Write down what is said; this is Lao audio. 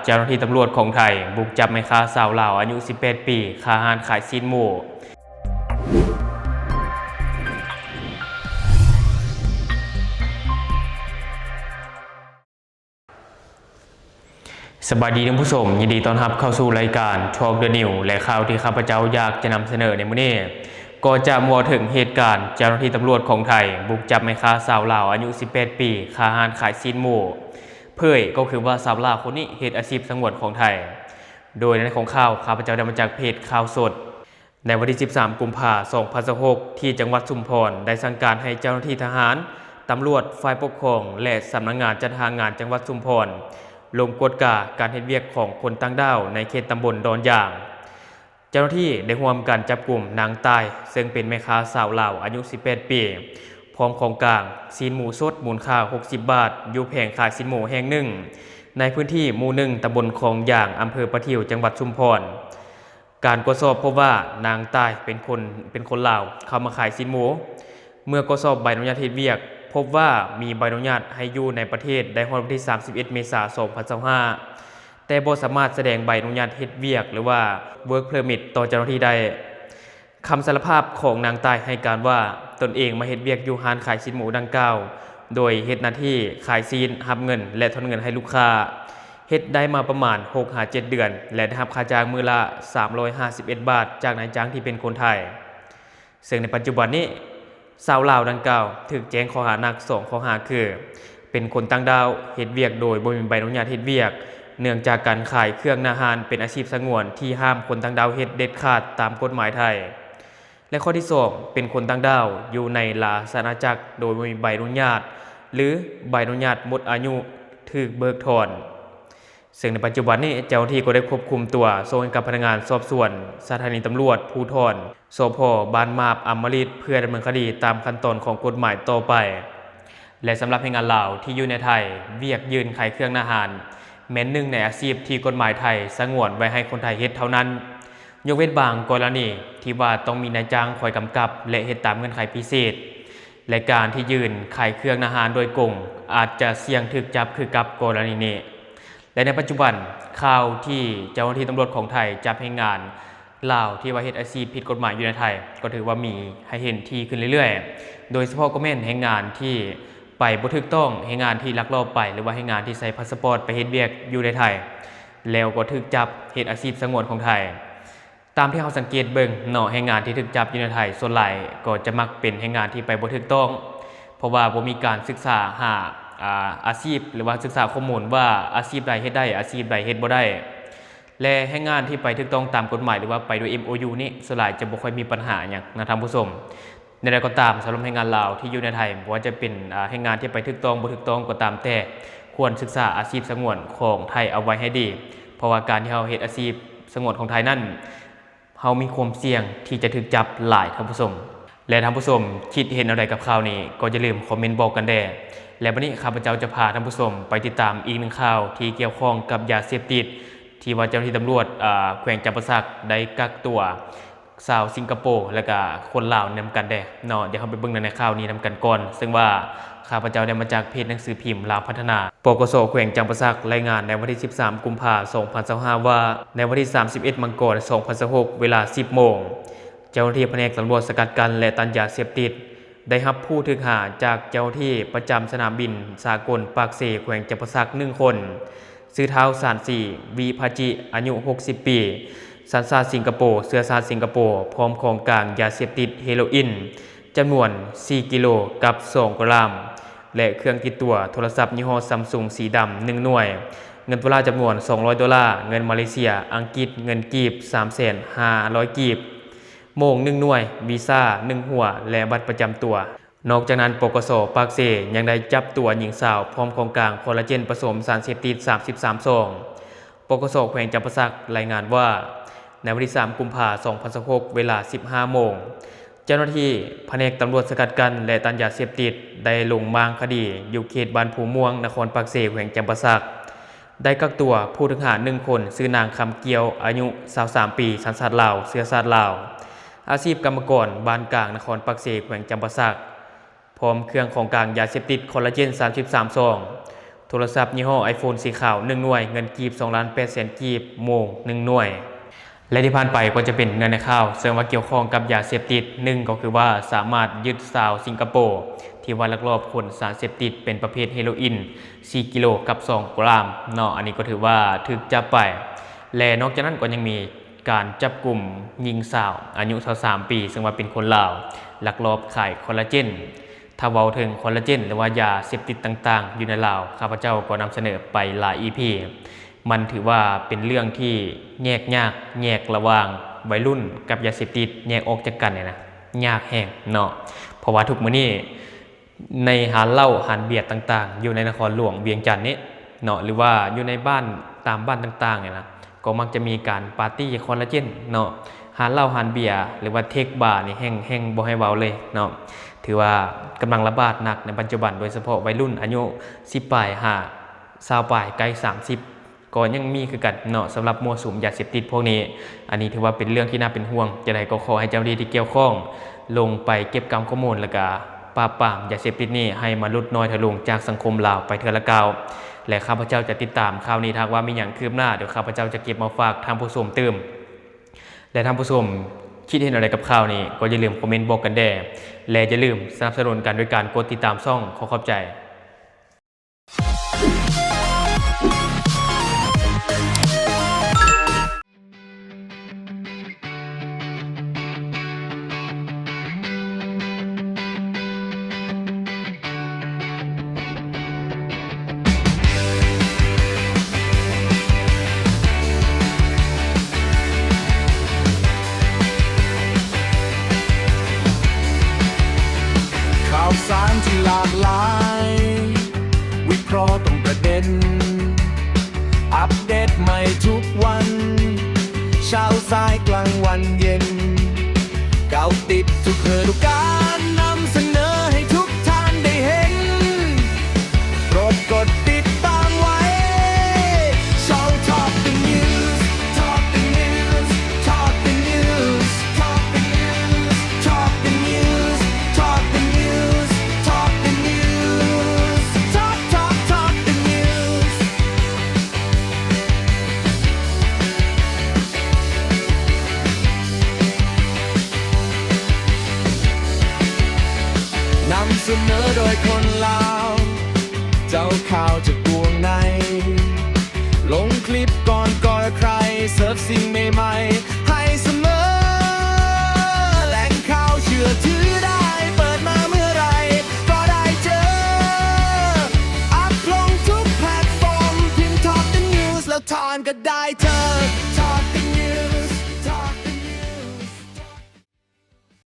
ເຈົ້າໜ້າທີ່ຕຳຫຼວດຂອງໄທບຸກຈັບແມ່ຄ້າຊາວລາວອາຍຸສິບແປດປີ ຄາຮ້ານຂາຍຊີ້ນໝູ. ສະບາຍດີທ່ານຜູ້ຊົມ, ຍິນດີຕ້ອນຮັບເຂົ້າສູ່ລາຍການ Talk the News ແລະ ຂ່າວທີ່ຂ້າພະເຈົ້າຢາກຈະນຳສະເໜີໃນມື້ນີ້ ກໍຈະເວົ້າເຖິງເຫດການເຈົ້າໜ້າທີ່ຕຳຫຼວດຂອງໄທບຸກຈັບແມ່ຄ້າຊາວລາວອາຍຸສິບແປດປີ ຄາຮ້ານຂາຍຊີ້ນໝູ. ເຜີຍກໍຄືວ່າຊາວລາວຄົນນີ້ເຮັດອາຊີບສະຫງວນຂອງໄທ. ໂດຍໃນຂອງຂ່າວ ຂ້າພະເຈົ້າໄດ້ມາຈາກເພຈຂ່າວສົດ. ໃນວັນທີສິບສາມ ກຸມພາ ສອງພັນຊາວຫົກ ທີ່ຈັງຫວັດຊຸມພອນ ໄດ້ສັ່ງການໃຫ້ເຈົ້າໜ້າທີ່ທະຫານ, ຕຳຫຼວດ, ຝ່າຍປົກຄອງ ແລະ ສຳນັກງານຈັດຫາງານຈັງຫວັດຊຸມພອນ ລົງກວດກາການເຮັດວຽກຂອງຄົນຕ່າງດ້າວໃນເຂດຕຳບົນດອນຢາງ. ເຈົ້າໜ້າທີ່ໄດ້ຮ່ວມກັນຈັບກຸມນາງຕ່າຍ ເຊິ່ງເປັນແມ່ຄ້າຊາວລາວອາຍຸສິບແປດປີ ພ້ອມຂອງກາງຊີ້ນໝູສົດມູນຄ່າຫົກສິບບາດ ຢູ່ແຜງຂາຍຊີ້ນໝູແຫ່ງໜຶ່ງ ໃນພື້ນທີ່ໝູ່ໜຶ່ງ ຕຳບົນຄອງຢາງ ອຳເພີປະທິວ ຈັງຫວັດຊຸມພອນ. ການກວດສອບພົບວ່ານາງຕ່າຍເປັນຄົນ, ເປັນຄົນລາວເຂົ້າມາຂາຍຊີ້ນໝູ. ເມື່ອກວດສອບໃບອະນຸຍາດເຮັດວຽກ ພົບວ່າມີໃບອະນຸຍາດໃຫ້ຢູ່ໃນປະເທດໄດ້ຮອດວັນທີສາມສິບເອັດ ເມສາ ສອງພັນຊາວຫ້າ ແຕ່ບໍ່ສາມາດສະແດງໃບອະນຸຍາດເຮັດວຽກ ຫຼືວ່າ Work Permit ຕໍ່ເຈົ້າໜ້າທີ່ໄດ້. ຄຳສາລະພາບຂອງນາງຕ່າຍໃຫ້ການວ່າ ຕົນເອງມາເຮັດວຽກຢູ່ຮ້ານຂາຍຊີ້ນໝູດັ່ງກ່າວ ໂດຍເຮັດໜ້າທີ່ຂາຍຊີ້ນ, ຮັບເງິນ ແລະ ທອນເງິນໃຫ້ລູກຄ້າ. ເຮັດໄດ້ມາປະມານຫົກຫາເຈັດເດືອນ ແລະ ໄດ້ຮັບຄ່າຈ້າງມື້ລະສາມຮ້ອຍຫ້າສິບເອັດບາດ ຈາກນາຍຈ້າງທີ່ເປັນຄົນໄທ. ເຊິ່ງໃນປັດຈຸບັນນີ້ ຊາວລາວດັ່ງກ່າວຖືກແຈ້ງຂໍ້ຫາໜັກສອງຂໍ້ຫາຄື ເປັນຄົນຕ່າງດ້າວເຮັດວຽກໂດຍບໍ່ມີໃບອະນຸຍາດເຮັດວຽກ ເນື່ອງຈາກການຂາຍເຄື່ອງໜ້າຮ້ານເປັນອາຊີບສະຫງວນທີ່ຫ້າມຄົນຕ່າງດ້າວເຮັດເດັດຂາດຕາມກົດໝາຍໄທ ແລະ ຂໍ້ທີສອງ ເປັນຄົນຕ່າງດ້າວຢູ່ໃນລາຊະອານາຈັກໂດຍບໍ່ມີໃບອະນຸຍາດ ຫຼື ໃບອະນຸຍາດໝົດອາຍຸຖືກເບີກຖອນ. ເຊິ່ງໃນປັດຈຸບັນນີ້ ເຈົ້າໜ້າທີ່ກໍໄດ້ຄວບຄຸມຕົວສົ່ງໃຫ້ກັບພະນັກງານສອບສວນສະຖານີຕຳຫຼວດພູທອນ ສພ ບ້ານໝາບອຳມະລິດ ເພື່ອດຳເນີນຄະດີຕາມຂັ້ນຕອນຂອງກົດໝາຍຕໍ່ໄປ. ແລະ ສຳລັບແຮງງານລາວທີ່ຢູ່ໃນໄທ ວຽກຍື່ນຂາຍເຄື່ອງໜ້າຮ້ານ ແມ່ນໜຶ່ງໃນອາຊີບທີ່ກົດໝາຍໄທສະຫງວນໄວ້ໃຫ້ຄົນໄທເຮັດເທົ່ານັ້ນ, ຍົກເວັ້ນບາງກໍລະນີທີ່ວ່າຕ້ອງມີນາຍຈ້າງຄອຍກຳກັບ ແລະ ເຮັດຕາມເງື່ອນໄຂພິເສດ ແລະ ການທີ່ຍື່ນຂາຍເຄື່ອງໜ້າຮ້ານໂດຍກົງ ອາດຈະສ່ຽງຖືກຈັບຄືກັບກໍລະນີນີ້. ແລະ ໃນປັດຈຸບັນ ຂ່າວທີ່ເຈົ້າໜ້າທີ່ຕຳຫຼວດຂອງໄທຈັບແຮງງານລາວທີ່ວ່າເຮັດອາຊີບຜິດກົດໝາຍຢູ່ໃນໄທ ກໍຖືວ່າມີໃຫ້ເຫັນຖີ່ຂຶ້ນເລື້ອຍໆ, ໂດຍສະເພາະກໍແມ່ນແຮງງານທີ່ໄປບໍ່ຖືກຕ້ອງ, ແຮງງານທີ່ລັກລອບໄປ ຫຼືວ່າແຮງງານທີ່ໃຊ້ພາສະປອດໄປເຮັດວຽກຢູ່ໃນໄທ ແລ້ວກໍຖືກຈັບເຮັດອາຊີບສະຫງວນຂອງໄທ. ຕາມທີ່ເຮົາສັງເກດເບິ່ງເນາະ, ແຮງງານທີ່ຖືກຈັບຢູ່ໃນໄທສ່ວນຫຼາຍກໍຈະມັກເປັນແຮງງານທີ່ໄປບໍ່ຖືກຕ້ອງ, ເພາະວ່າບໍ່ມີການສຶກສາຫາ ອາ ອາຊີບ ຫຼືວ່າສຶກສາຂໍ້ມູນວ່າອາຊີບໃດເຮັດໄດ້, ອາຊີບໃດເຮັດບໍ່ໄດ້. ແລະ ແຮງງານທີ່ໄປຖືກຕ້ອງຕາມກົດໝາຍ ຫຼືວ່າໄປໂດຍ ເອັມໂອຢູ ນີ້ ສ່ວນຫຼາຍຈະບໍ່ຄ່ອຍມີບັນຫາຫຍັງນະທ່ານຜູ້ຊົມ. ແນວໃດກໍຕາມ, ສຳລັບແຮງງານລາວທີ່ຢູ່ໃນໄທ, ບໍ່ວ່າຈະເປັນ ອາ ແຮງງານທີ່ໄປຖືກຕ້ອງ ບໍ່ຖືກຕ້ອງກໍຕາມແຕ່, ຄວນສຶກສາອາຊີບສະຫງວນຂອງໄທເອົາໄວ້ໃຫ້ດີ, ເພາະວ່າການທີ່ເຮົາເຮັດອາຊີບສະຫງວນຂອງໄທນັ້ນ, ເຮົາມີຄວາມສ່ຽງທີ່ຈະຖືກຈັບຫຼາຍ, ທ່ານຜູ້ຊົມ. ແລະ ທ່ານຜູ້ຊົມຄິດເຫັນແນວໃດກັບຂ່າວນີ້ ກໍຢ່າລືມຄອມເມັນບອກກັນແດ່. ແລະ ບັດນີ້ຂ້າພະເຈົ້າຈະພາທ່ານຜູ້ຊົມໄປຕິດຕາມອີກໜຶ່ງຂ່າວທີ່ກ່ຽວຂ້ອງກັບຢາເສບຕິດ ທີ່ວ່າເຈົ້າໜ້າທີ່ຕຳຫຼວດ ອາ ແຂວງຈຳປາສັກໄດ້ກັກຕົວ ຊາວສິງກະໂປ ແລະກະຄົນລາວນຳກັນແດ່ເນາະ. ດຽວເຮົາໄປເບິ່ງໃນຂ່າວນີ້ນຳກັນກ່ອນ, ເຊິ່ງວ່າຂ້າພະເຈົ້າໄດ້ມາຈາກເພຈໜັງສືພິມລາວພັດທະນາ. ປກສ ແຂວງຈຳປາສັກລາຍງານໃນວັນທີສິບສາມ ກຸມພາ ສອງພັນຊາວຫ້າ ວ່າ ໃນວັນທີສາມສິບເອັດ ມັງກອນ ສອງພັນຊາວຫົກ ເວລາ ສິບໂມງ ເຈົ້າໜ້າທີ່ພະແນກຕຳຫຼວດສະກັດກັ້ນ ແລະ ຕ້ານຢາເສບຕິດ ໄດ້ຮັບຜູ້ຖືກຫາຈາກເຈົ້າໜ້າທີ່ປະຈຳສະໜາມບິນສາກົນປາກເຊ ແຂວງຈຳປາສັກ ໜຶ່ງຄົນ, ຊື່ທ້າວ ສານສີ ວິພະຈິ ອາຍຸຫົກສິບປີ, ສັນຊາດສິງກະໂປ, ເຊື້ອຊາດສິງກະໂປ, ພ້ອມຂອງກາງຢາເສບຕິດເຮໂຣອິນ ຈຳນວນສີ່ກິໂລກັບສອງກຣາມ ແລະ ເຄື່ອງຕິດຕົວໂທລະສັບຍີ່ຫໍ້ຊຳຊຸງສີດຳໜຶ່ງໜ່ວຍ, ເງິນໂດລາຈຳນວນສອງຮ້ອຍໂດລາ, ເງິນມາເລເຊຍ, ອັງກິດ, ເງິນກີບສາມແສນຫ້າຮ້ອຍກີບ, ໂມງໜຶ່ງໜ່ວຍ, ວີຊາໜຶ່ງຫົວ ແລະ ບັດປະຈຳຕົວ. ນອກຈາກນັ້ນ ປກສ ປາກເຊ ຍັງໄດ້ຈັບຕົວຍິງສາວ ພ້ອມຂອງກາງຄອລລາເຈນປະສົມສານເສບຕິດສາມສິບສາມຊອງ. ປກສ ແຂວງຈຳປາສັກລາຍງານວ່າ ໃນວັນທີສາມ ກຸມພາ ສອງພັນຊາວຫົກ ເວລາ ສິບຫ້າໂມງ ເຈົ້າໜ້າທີ່ພະແນກຕຳຫຼວດສະກັດກັ້ນ ແລະ ຕ້ານຢາເສບຕິດ ໄດ້ລົງມ້າງຄະດີຢູ່ເຂດບ້ານພູມ່ວງ ນະຄອນປາກເຊ ແຂວງຈຳປາສັກ, ໄດ້ກັກຕົວຜູ້ຖືກຫາໜຶ່ງຄົນ ຊື່ນາງ ຄຳກ່ຽວ ອາຍຸຊາວສາມປີ, ສັນຊາດລາວ, ເຊື້ອຊາດລາວ, ອາຊີບກຳມະກອນ, ບ້ານກາງນະຄອນປາກເຊ ແຂວງຈຳປາສັກ, ພ້ອມເຄື່ອງຂອງກາງຢາເສບຕິດຄອລລາເຈນສາມສິບສາມຊອງ, ໂທ ລະສັບຍີ່ຫໍ້ iPhone ສີຂາວ ໜຶ່ງໜ່ວຍ, ເງິນກີບ ສອງລ້ານແປດແສນກີບ, ໂມງ ໜຶ່ງໜ່ວຍ. ແລະ ທີ່ຜ່ານໄປກໍຈະເປັນເນື້ອໃນຂ່າວເຊິ່ງວ່າກ່ຽວຂ້ອງກັບຢາເສບຕິດ. ໜຶ່ງ ກໍຄືວ່າສາມາດຍຶດຊາວສິງກະໂປທີ່ວ່າລັກລອບຂົນສານເສບຕິດເປັນປະເພດເຮໂຣອິນ ສີ່ກິໂລກັບສອງກຣາມເນາະ, ອັນນີ້ກໍຖືວ່າຖືກຈັບໄປ. ແລະ ນອກຈາກນັ້ນກໍຍັງມີການຈັບກຸມຍິງສາວອາຍຸຊາວສາມປີ ເຊິ່ງວ່າເປັນຄົນລາວ ລັກລອບຂາຍຄໍລາເຈນ. ຖ້າເວົ້າເຖິງຄໍລາເຈນ ຫຼືວ່າຢາເສບຕິດຕ່າງໆຢູ່ໃນລາວ, ຂ້າພະເຈົ້າກໍນຳສະເໜີໄປຫຼາຍອີພີ. ມັນຖືວ່າເປັນເລື່ອງທີ່ແຍກຍາກ, ແຍກລະຫວ່າງໄວລຸ້ນກັບຢາເສບຕິດ, ແຍກອອກຈາກກັນນີ້ນະ ຍາກແຮງເນາະ. ເພາະວ່າທຸກມື້ນີ້ໃນຮ້ານເຫຼົ້າ, ຮ້ານເບຍຕ່າງໆ ຢູ່ໃນນະຄອນຫຼວງວຽງຈັນນີ້ເນາະ, ຫຼືວ່າຢູ່ໃນບ້ານ, ຕາມບ້ານຕ່າງໆນີ້ນະ, ກໍມັກຈະມີການປາຕີ້ຄໍລາເຈນເນາະ. ຮ້ານເຫຼົ້າ, ຮ້ານເບຍ ຫຼືວ່າເທັກບານີ້ແຮ່ງ, ແຮ່ງບໍ່ໃຫ້ເວົ້າເລີຍເນາະ. ຖືວ່າກຳລັງລະບາດໜັກໃນປັດຈຸບັນ, ໂດຍສະເພາະໄວລຸ້ນອາຍຸສິບປາຍຫາຊາວປາຍ ໃກ້ສາມສິບ ກໍຍັງມີຄືກັນເນາະ. ສຳລັບມົ້ວສຸມຢາເສບຕິດພວກນີ້, ອັນນີ້ຖືວ່າເປັນເລື່ອງທີ່ໜ້າເປັນຫ່ວງ. ຈັ່ງໃດກໍຂໍໃຫ້ເຈົ້າໜ້າທີ່ທີ່ກ່ຽວຂ້ອງລົງໄປເກັບກຳຂໍ້ມູນ ແລະກະປາບປາມຢາເສບຕິດນີ້ໃຫ້ມັນຫຼຸດນ້ອຍຖອຍລົງຈາກສັງຄົມລາວໄປເທື່ອລະກ້າວ. ແລະ ຂ້າພະເຈົ້າຈະຕິດຕາມຂ່າວນີ້, ຖ້າຫາກວ່າມີຫຍັງຄືບໜ້າ, ດຽວຂ້າພະເຈົ້າຈະເກັບມາຝາກທ່ານຜູ້ຊົມຕື່ມ. ແລະ ທ່ານຜູ້ຊົມຄິດເຫັນແນວໃດກັບຂ່າວນີ້? ກໍຢ່າລືມຄອມເມັນບອກກັນແດ່ ແລະ ຢ່າລືມສະໜັບສະໜູນກັນດ້ວຍການກົດຕິດຕາມຊ່ອງ. ຂໍຂອບໃຈ. ຂ່າວສານທີ່ຫຼາກຫຼາຍ ວິເຄາະห์ຕຣົງປະເດັນ ອັບເດດໃໝ່ທຸກວັນ ເຊົ້າສາຍກາງວັນເຢັນ ເກົາະຕິດທຸກເຮືອນການ ນຳສະເໜີໃຫ້ທຸກທ່ານໄດ້ເຫັນ ໂປດກົດຕິດຕາມໄວ້ ຊ່ອງ Top the News Top the News Top the News Top the News Top the News Top the News Top Top Top the News ນຳສະເໜີໂດຍຄົນລາວ ເຈົ້າຂ່າວຈາກວົງໃນ ລົງຄລິບກ່ອນກ່ອຍໃຄ ເສີບສິ່ງໃໝ່ໆໃຫ້ສະເໝີ ແຫຼ່ງຂ່າວເຊື່ອຖືໄດ້ ເປີດມາເມື່ອໃດກໍໄດ້ເຈີ ອັບລົງທຸກແພລດຟອມ ພິມ Top the News ແລ້ວທ່ານກໍໄດ້ເຈີ.